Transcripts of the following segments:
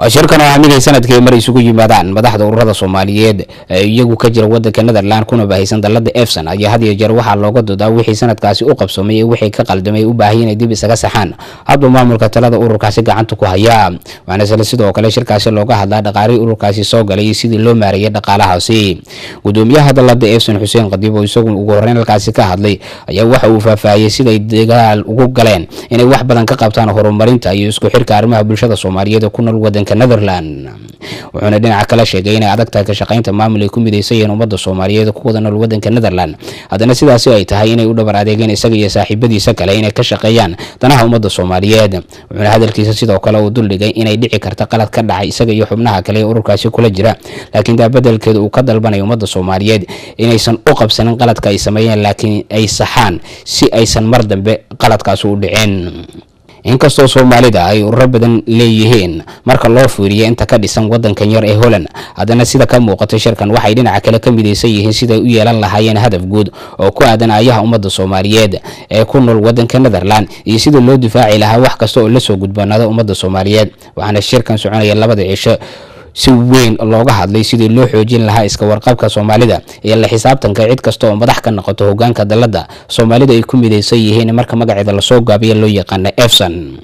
Shirkan oo ah mid ay sanadkii mar isugu yimaadaan madaxda ururada Soomaaliyeed ee iyagu ka jira wadanka Netherland kuna baahaysan dalada Efson ayaa had iyo jeer waxaa looga doodaa wixii sanadkaasi u qabsoomay iyo wixii ka qaldamay u baahan inay dib isaga saxaan hadba maamulka talada ururkaasi gacanta ku haya. Waxaana isla sidoo kale shirkaasi looga hadlaa dhaqaalihii ururkaasi soo galay iyo sidii loo maareeyay dhaqaalahaasi. Gudoomiyaha dalada Efson Xuseen Qadiib oo isagu ugu horreyn halkaasi ka hadlay ayaa waxa uu faahfaahiyey siday dagaal ugu galeen inay wax badan ka qabtaan horumarinta iyo isku xirka arrimaha bulshada Soomaaliyeed ee ku nool wadanka Netherland. Wuxuuna dhinaca kale sheegay inay adag tahay ka shaqaynta maamul ay ku midaysan yihiin ummadda Soomaaliyeed ku wada nool wadanka Netherland, haddana sidaasi ay tahay inay u dhabar adeegeen isaga iyo saaxiibadiisa kale inay ka shaqeeyaan danaha ummadda Soomaaliyeed. Wuxuuna hadalkiisa sidoo kale uu duldhigay inay dhici karta qalad ka dhacay isaga iyo xubnaha kale ee ururkaasi kula jira, laakiin taa beddelkeeda uu ka dalbanayo ummadda Soomaaliyeed inaysan u qabsanin qaladka ay sameeyeen, laakiin ay saxaan si aysan mar dambe qaladkaasi u dhicin. Inkastoo Soomaalida ay ururo badan leeyihiin marka loo fiiriyo inta ka dhisan wadankan yar ee Holland, haddana sida ka muuqata shirkan waxay dhinaca kale ka midaysan yihiin siday u yeelan lahaayeen hadaf guud oo ku aadan aayaha ummadda Soomaaliyeed ee ku nool wadanka Netherland iyo sidii loo difaaci lahaa wax kasta oo la soo gudbanaada ummadda Soomaaliyeed. Waxaana shirkan soconaya labada cisho si weyn looga hadlay sidii loo xoojin lahaa iska warqabka Soomaalida iyo la xisaabtanka cid kasta oo madax ka noqoto hoggaanka dalada Soomaalida ay ku midaysan yihiin marka magaceeda lasoo gaabiyo loo yaqaano Efson.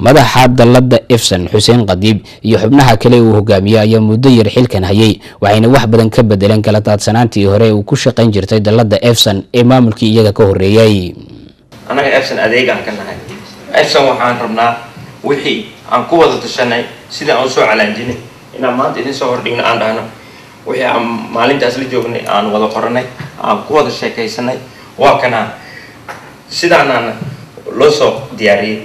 Madaxa dalada Efson Xuseen Qadiib iyo xubnaha kale uu hogaamiyey ayaa muddo yar xilkan hayay, waxayna wax badan ka bedeleen kala daadsanaantii hore uu ku shaqayn jirtay dalada Efson ee maamulkii iyaga ka horreeyay. Annaga Efson adeegaan ka nahay. Efson waxaan rabnaa wixii aan ku wada tashanay sidii aan usoo calaanjinay inaan maanta idin soo hordhigno, aan dhahno wixii aan maalintaas la joognay, aan wada qoranay, aan ku wada sheekaysanay, waa kana sidaanaana loo soo diyaariyey,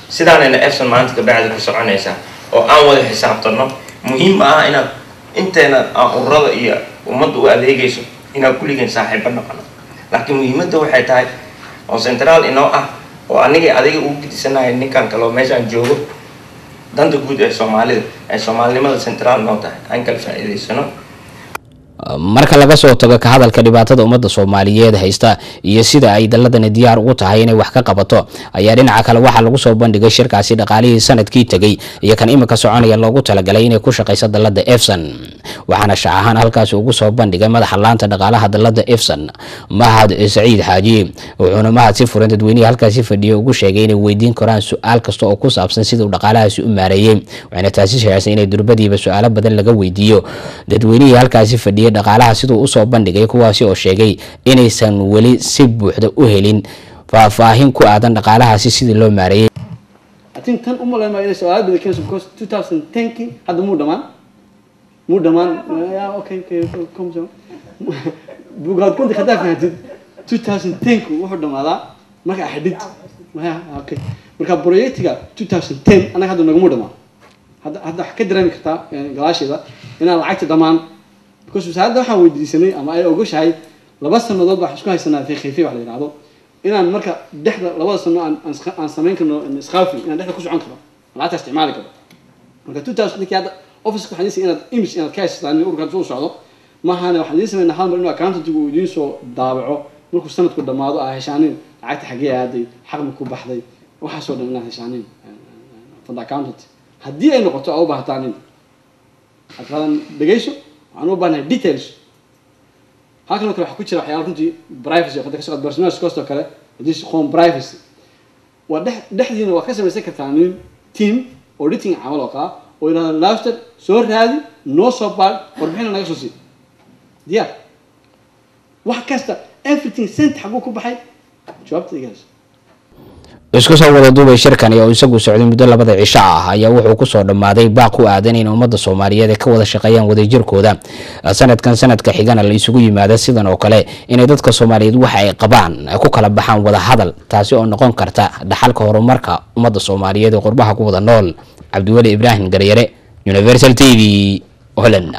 sidaanayna Efson maanta kabacdi ku soconaysaa oo aan wada xisaabtano. Muhiim ah inaad inteena aan ururada iyo ummadda u adeegayso inaan kulligeen saaxiibo noqono, laakiin muhiimadda waxay tahay oo centraal inoo ah oo aniga adiga ugu gudisanahay ninkan kale oo meeshaan joogo, danta guud ee Soomaalida ay soomaalinimada centraal noo tahay, aan kala faa'iidaysano. Marka laga soo tago ka hadalka dhibaatada ummadda Soomaaliyeed haysta iyo sida ay daladani diyaar ugu tahay inay wax ka qabato, ayaa dhinaca kale waxaa lagu soo bandhigay shirkaasi dhaqaalihii sanadkii tegey iyo kan imika soconaya loogu talagalay inay ku shaqayso dalada Efson. Waxaana shac ahaan halkaasi ugu soo bandhigay madaxa laanta dhaqaalaha dalada Efson Mahad Saciid Xaaji. Wuxuuna Mahad si furan dadweynihii halkaasi fadhiyay ugu sheegay inay weydiin karaan su-aal kasta oo ku saabsan siduu dhaqaalahaasi u maareeyey, waxayna taasi sheegaysay inay durbadiiba su-aalo badan laga weydiiyo dadweynihii halkaasi fadhiyay dhaqaalaha siduu usoo bandhigay, kuwaasi oo sheegay inaysan weli si buuxda u helin faahfaahin ku aadan dhaqaalahaasi sidii loo maareeyey. I think tan umalayn maa inay su-aalo badan keenayso because 2010kii hadda muu dhamaan, muu dhamaan. Yeah, okay, come so buugaad kunta haddaa fahantid, 2010ku wuxuu dhamaadaa marka xidhid. Okay, marka projectiga 2010 anaga hadda naguma dhamaan. Hadda waxaa ka dareemi kartaa gadaasheeda inaan lacagta dhamaan because wasaaradda waxaan weydiisanay ama ay ogoshahay 2 sanadood baan isku haysanaa khayfiya wax la yidhaahdo, inaan marka dhexda labada sano aan samayn karno iskhaafi, inaan dhexda ku socon karo, lacagta isticmaali karo. Marka 2000 hadda office waxaan idin inaad image inaad ka haysataan in ururka soo socdo maahane. Waxaan idiin sameynaa hal mar inuu accountantigu uu idiin soo daabaco markuu sanadku dhammaado, aa heshaanin lacagta xaggee aaday, xaq ma ku baxday, waxaasoo dhan inaad heshaanin for the accountant. Haddii ay noqoto aa u baahataanin aad radan dhegeyso, waxaan u baahnahay details. Halkan oo kale waxaa ku jira waxyaala runtii privacy oo hadda ka socda personal cost oo kale, haddii qoon privacy waa dhex dhexdiina waa ka samaysan kartaa nin team auditing camal oo kala oo yidhahda lobster soo raadi, noo soo baar, warbixina naga soo sii, diyaar wax kasta, everything cent xaguu ku baxay, jawaabta iga hayso. Isku soo wada duubay, shirkani oo isagu socday muddo labada cisho ah ayaa wuxuu kusoo dhammaaday baaq ku aadan in ummadda Soomaaliyeed ay ka wada shaqeeyaan wadajirkooda, sanadkan sanadka xigana la isugu yimaado sidan oo kale, inay dadka Soomaaliyeed waxa ay qabaan ay ku kala baxaan wada hadal, taasi oo noqon karta dhaxalka horumarka ummadda Soomaaliyeed ee qurbaha ku wada nool. Cabdiweli Ibraahim Garyare, Universal TV, Holland.